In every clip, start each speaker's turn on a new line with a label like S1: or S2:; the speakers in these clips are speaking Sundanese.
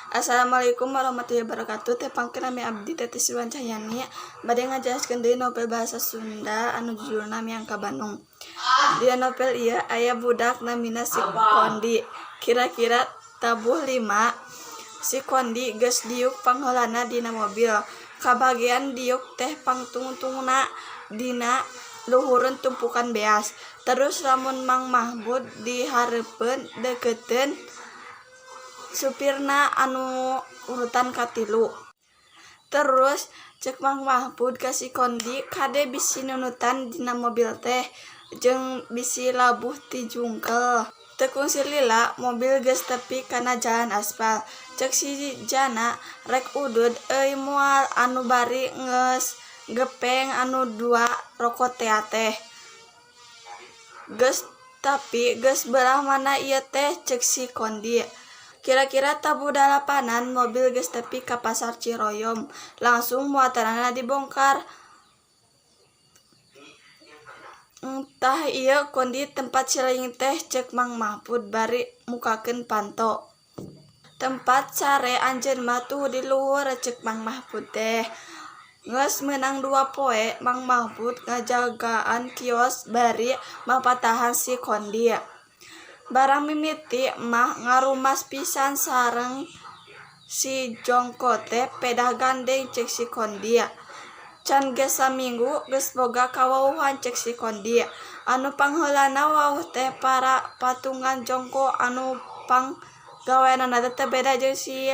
S1: Assalamualaikum warahmatullahi wabarakatuh. Tepangkeun, nami abdi Teti Siwan Cahyani, bade ngajelaskeun deui novel bahasa Sunda anu judulna Miang Ka Bandung. Dina novel ieu aya budak namina si Kondi. Kira-kira tabuh 5, si Kondi geus diuk pangheulana dina mobil. Kabagean diuk teh pangtungtungna dina luhureun tumpukan beas. Terus lamun Mang Mahmud di hareupeun deukeutkeun supirna anu urutan katilu. Terus cek Mang Mahmud ka si Kondi, kade bisi nundutan dina mobil teh jeung bisi labuh ti jungkel. Teu kungsi lila mobil geus tepi kana jalan aspal. Cek si Jana rek udud, euy, moal anu bari geus gepeng anu dua roko tea teh. Geus tapi geus belah mana ieu teh, cek si Kondi. Kira-kira tabuh dalapanan, mobil geus tepi ka Pasar Ciroyom. Langsung muatanana dibongkar. Tah, ieu Kondi, tempat cileing teh, cek Mang Mahmud bari mukakeun panto. Tempat sare anjeun mah tuh di luhur, cek Mang Mahmud teh. Geus meunang 2 poe Mang Mahmud ngajagaan kios bari mapatahan si Kondi. Barang mimiti mah ngarumas pisan sareng si Jongko teh, pedah gandeng, cek si Kondi. Can ge saminggu geus boga kawauhan, cek si Kondi. Anu pangheulana wawuh teh para patungan Jongko anu pang gaweanana teh teu beda jeung si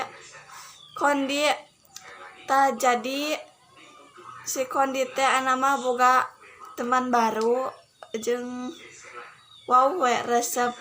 S1: Kondi. Tah, jadi si Kondi teh ayeuna mah boga teman baru jeung wawuh we resep.